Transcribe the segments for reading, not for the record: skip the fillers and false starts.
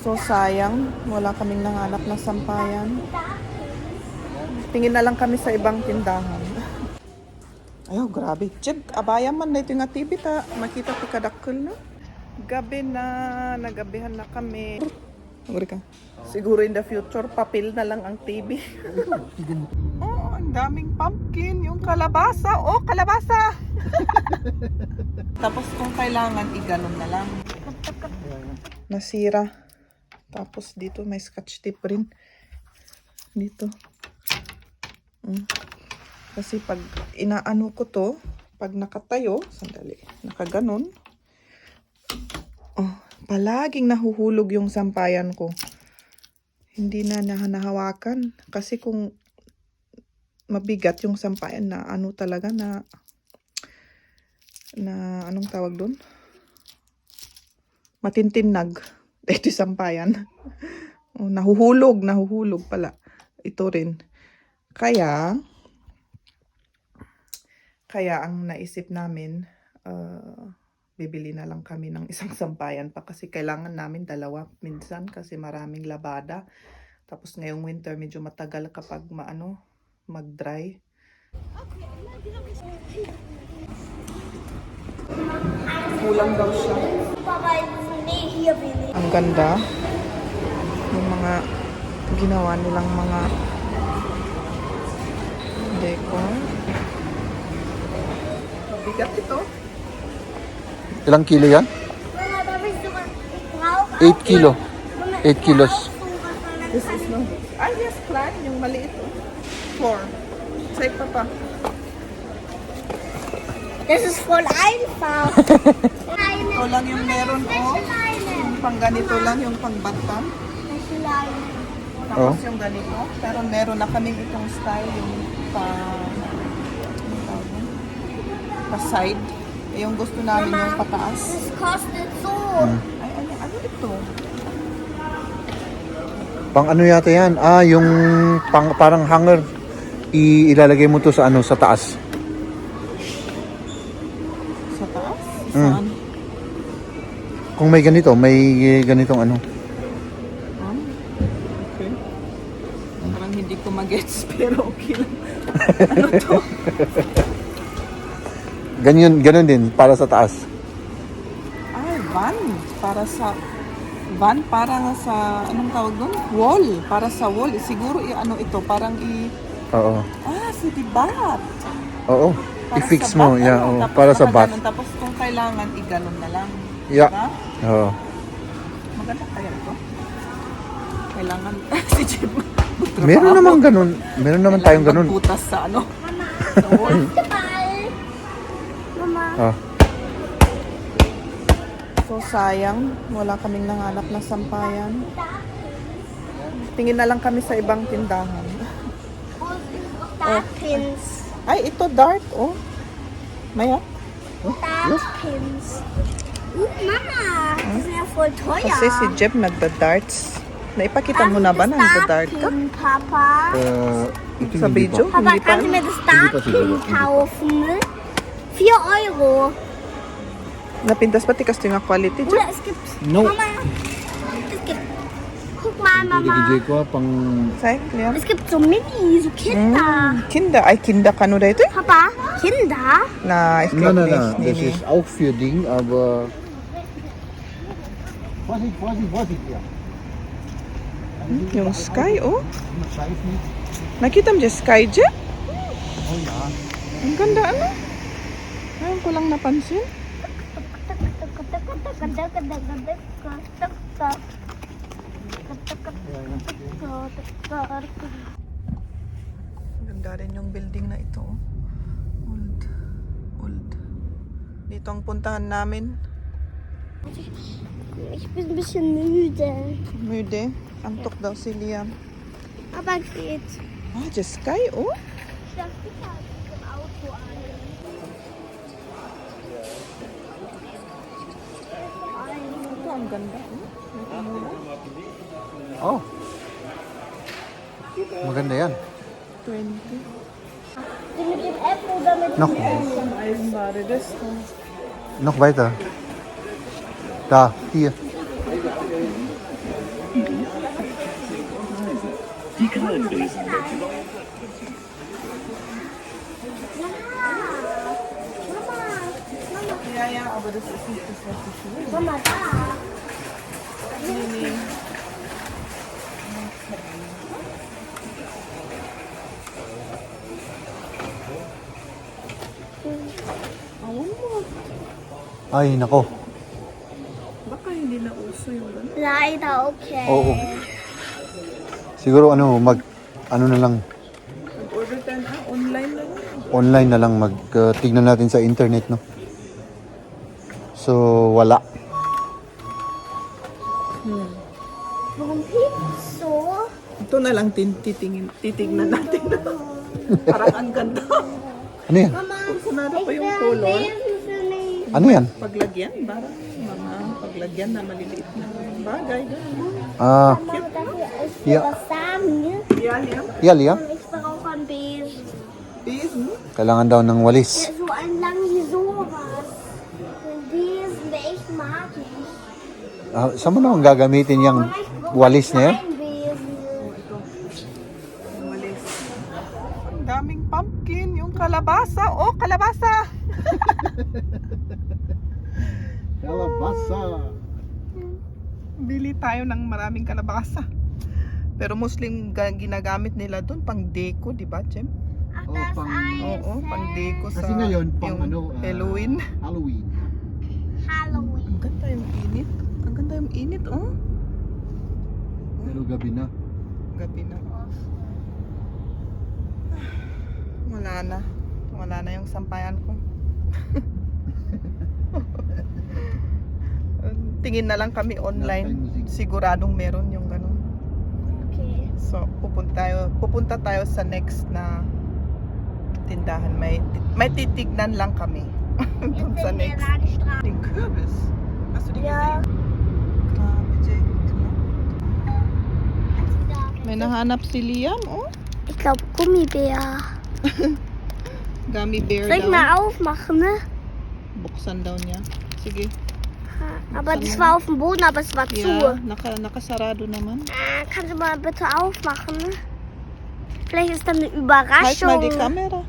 So sayang, wala kaming nanganap na sampayan. Tingin na lang kami sa ibang tindahan. Ayaw, grabe. Jeb, abaya man na ito nga TV ta. Makita ti kadakkel na. Gabi na, nagabihan na kami. Uri ka. Siguro in the future, papel na lang ang TV. Oh, ang daming pumpkin. Yung kalabasa. Oh, kalabasa! Tapos kung kailangan, iganon na lang. Nasira. Tapos dito may scotch tape rin. Dito. Kasi pag inaano ko to, pag nakatayo, sandali, nakaganon. Oh, palaging nahuhulog yung sampayan ko. Hindi na nahawakan. Kasi kung mabigat yung sampayan na ano talaga na anong tawag doon? Matintinag. Ito sampayan. Oh, nahuhulog pala. Ito rin. Kaya ang naisip namin, bibili na lang kami ng isang sampayan pa kasi kailangan namin dalawa minsan kasi maraming labada. Tapos ngayong winter medyo matagal kapag mag-dry. Kulang daw siya. Ang ganda. Yung mga ginawa nilang mga decor. Mabigat ito. Ilang kilo yan? 8 kilo. 8 kilos. This is no. Yes, klein. Yung maliit. 4. Say papa. Das ist voll einfach. Ito lang yung meron, yung pang ganito lang, yung pang bantam. Tapos yung ganito. Pero meron na kaming itong style, yung pa side. Yung gusto namin yung pataas. Das kostet so. Ay, ano ito? Pang ano yata yan? Yung parang hanger. Ilalagay mo to sa sa taas. Sa taas? Saan? Kung may ganitong ano. Okay. Parang hindi ko mag-gets, pero okay lang. Ano to? Ganun din para sa taas. Ay, van. Para nga sa, anong tawag doon? Wall. Para sa wall. Siguro, ito, parang Oo. city bat. Oo. Para I-fix sa mo, bat, yeah, Tapos para sa bat. ganun. Tapos kung kailangan, iganon na lang. Yeah. Diba? Oo. Maganda kaya ito. Kailangan, si Jim. Meron naman ganun. Meron naman tayong ganun. Magbutas sa sa wall. Ah. So sayang, wala kaming nanganap na sampayan. Tingin na lang kami sa ibang tindahan. Dartpins. Ay, ito dart, oh. Maya? Dartpins. Mama, das ist ja voll teuer. Kasi si Jeb nagda-darts. Naipakita mo na ba na nagda-dart ka? Dartpin, Papa. Ito Sa hindi video? pa. Papa, Hindi pa. kannst du mir das Dartpin kaufen? 4 Euro. Napintas pati kasi nga quality, Jeb. Oder es gibt... No. Mama, es gibt... Guck mal, Mama. ko pang Say, Leon. Es gibt so Mini, so Kinder. Kinder. Ay, Kinder ka no dito? Papa, Kinder? Na, ich Nein, glaube nein, nicht. nein. Nee, Das nee. ist auch für Ding, aber. Vorsicht, ja. Yung sky, oh. Nakita mo dyan sky, Jeb? Oh ja. Ang ganda, ano? Ngayon ko lang napansin. Ganda rin yung building na ito. Old. Dito ang puntahan namin. Ich bin ein bisschen müde. Müde. Antok daw si Liam. Aber geht. The sky, oh. Ich darf sicher im Auto an. Ito, ang ganda. May kumulang. Oh. Maganda yan. 20. Die mit dem F oder mit Noch, Ang Eisenbahn, das. noch weiter. Da, hier. Ja, ja, aber das ist nicht das, was ich will. Mama, da. Nee, nee. Alam mo, Ay, nako. baka hindi na uso yung gano'n. Leider okay. Oo. Siguro ano na lang, Mag-order tayo online na lang. online na lang tignan natin sa internet, no? So, wala. Warum piepst so? Ito na lang titignan natin. Parang ang ganda. Ano yan? Mama, Kursunada pa ich yung will color. lesen für mich. Ano yan? Paglagyan, parang mga paglagyan na maliliit na bagay. Ganun. Ah, Mama, dafür ist Ja. das Samen. Yan, yan. yali, Ich brauche ein Besen. Besen. Kailangan daw ng walis. Ja, so ein lang wie sowas. Ein Besen, der echt mag ich. Saan mo naman gagamitin yung Mama, ich brauche walis na yan? einen Besen. Umalis. Ang daming pumpkin. Yung kalabasa. Oh, kalabasa. Kalabasa. Bili tayo ng maraming kalabasa. Pero Muslim ginagamit nila doon pang deco, di ba, Jem? Ach, Oh, das pang- Eis. Oo, pang deco sa Kasi ngayon, pang yung Halloween. Halloween. Halloween. Ang ganda yung init. Ang ganda yung init, oh. Pero gabi na. Gabi na. Wala na. Wala na yung sampayan ko. Tingin na lang kami online. Siguradong meron yung ganun. Okay. So, pupunta tayo sa next na tindahan. May titignan lang kami. Dun Jetzt sa sind wir next. da die Straße. Den Kürbis. Hast du den Ja. gesehen? Grabe, Jake. Da. May nahanap si Liam, oh. Ich glaube Gummibär. Gummy bear Soll ich daw. mal aufmachen, ne? Buksan daw niya. Sige. Aber das war auf dem Boden, aber es war zu. Yeah, nakasarado naman. Kannst du mal bitte aufmachen? Ne? Vielleicht ist dann eine Halt mal Überraschung. die Kamera.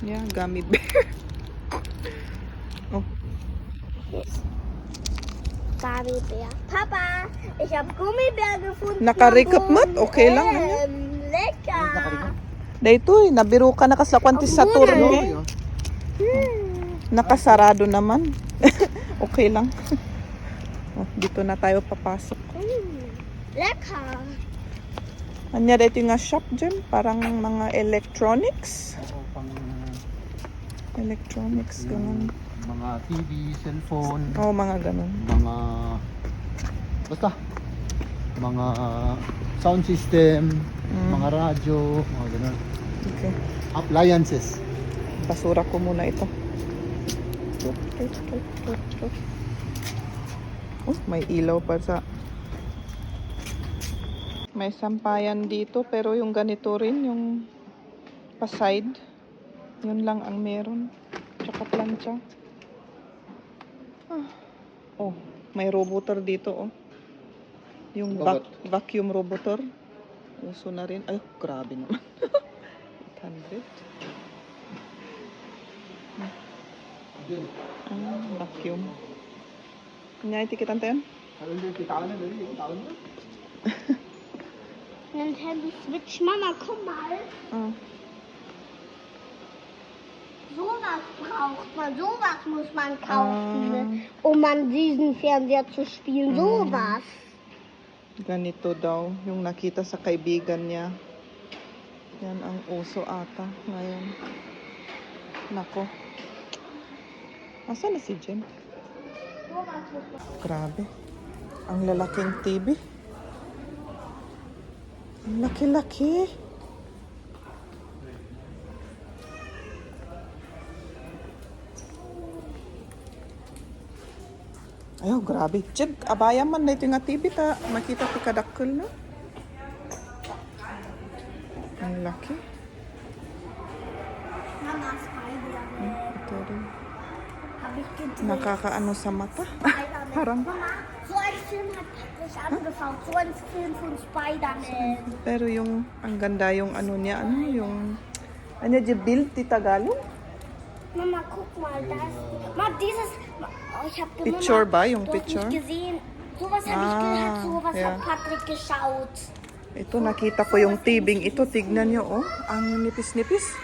Ja, gummy bear. Oh, Gummibär. Papa, ich habe Gummibär gefunden. Nakarikap am mat? Boden. Okay lang, Lecker. dayto nabiru ka na kasakwanti sa tour ni. Nakasarado naman. Okay lang. Oh, dito na tayo papasok. Lecker. Anya dito nga shop dyan. Parang mga electronics. Electronics, ganun. Mga TV, cellphone, Oh, mga ganun. mga basta mga sound system, mga radyo, mga ganun. Okay. Appliances. Basura ko muna ito. Oh, may ilaw pa sa... May sampayan dito pero yung ganito rin, yung pa-side. Yun lang ang meron. Tsaka plancha. Ah. Oh, may roboter dito, oh. Yung vacuum roboter. Uso na rin. Ay, grabe naman. 800. Vacuum. Kanya itikitan tayo? Nintendo Switch. Mama, guck mal. Ah. Sowas braucht man. Sowas muss man kaufen, um an diesen Fernseher zu spielen. Sowas. Ganito daw, yung nakita sa kaibigan niya. Yan ang uso ata ngayon. Nako. Asan na si Jem? Grabe. Ang lalaking TV. Ang laki-laki. Ayaw, grabe. Jeb, abaya man na ito nga TV ta. Makita ti kadakkel na. Ang laki. Mama, Spider. Ito rin. Hab ich gedreht. Nakakaano sa mata. Parang Mama, so ein Film hat nicht angeschaut. So ein Film von Spider-Man. Pero yung, ang ganda yung ano niya, ano yung, ano yung build di Tagalog? Mama, guck mal, das. Mama, dieses. Oh, ich hab Picture ba? Yung du hast picture? nicht gesehen. Sowas habe ich gehört, sowas ja. hat Patrick geschaut. Ito, nakita ko yung tibing ito. Tignan nyo, oh. Ang nipis-nipis.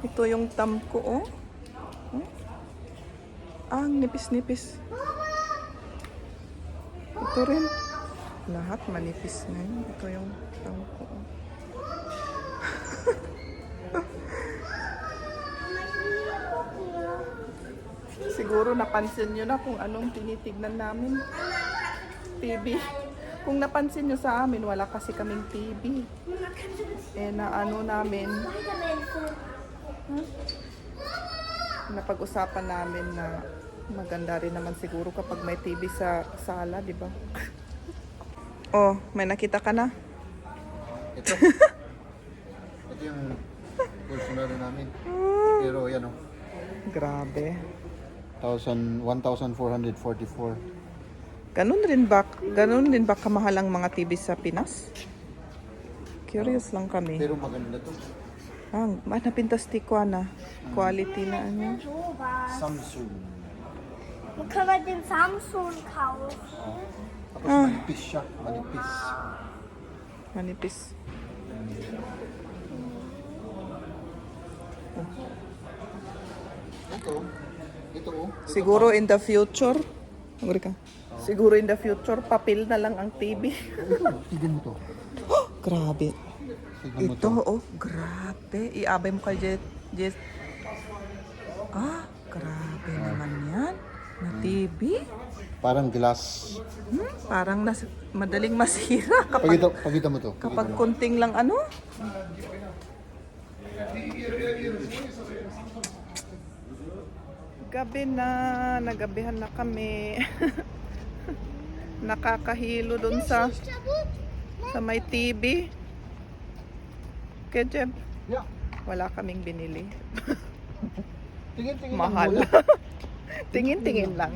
Ito yung thumb ko, oh. Oh. Ang nipis-nipis. Ito rin. Lahat manipis na yun. Ito yung thumb ko, oh. Siguro napansin nyo na kung anong tinitignan namin. TV. Kung napansin nyo sa amin, wala kasi kaming TV. Eh, na ano namin, napag-usapan namin na maganda rin naman siguro kapag may TV sa sala, di ba? Oh, may nakita ka na? Ito. Ito yung Bolsonaro namin. Pero yan o. Grabe. 1,444. Ganun rin ba kamahal ang mga TV sa Pinas? Curious lang kami. Pero maganda to. Napintas ti ko na. Quality na ano. Sowas. Samsung. Wo können wir den Samsung kaufen? Tapos manipis siya. Manipis. Manipis. Ito oh. Siguro in the future, siguro in the future, papel na lang ang TV. Tignan mo to. Grabe. Tignan mo Ito, to. oh, grabe. Iabay mo kay Jet. Grabe naman yan. Na TV. Parang glass. Parang madaling masira Pagita mo to. kapag kunting lang ano. Gabi na, nagabihan na kami. Nakakahilo dun sa may TV. Kaya Jeb, Yeah. wala kaming binili. Tingin-tingin Mahal. lang muna. Tingin-tingin lang.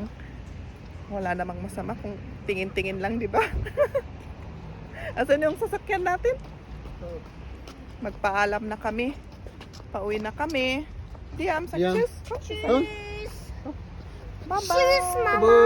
Wala namang masama kung tingin-tingin lang, di ba? Asan yung sasakyan natin? Magpaalam na kami. Pauwi na kami. Diam, sa Diam. cheers. Oh. Bye-bye. Tschüss, Mama.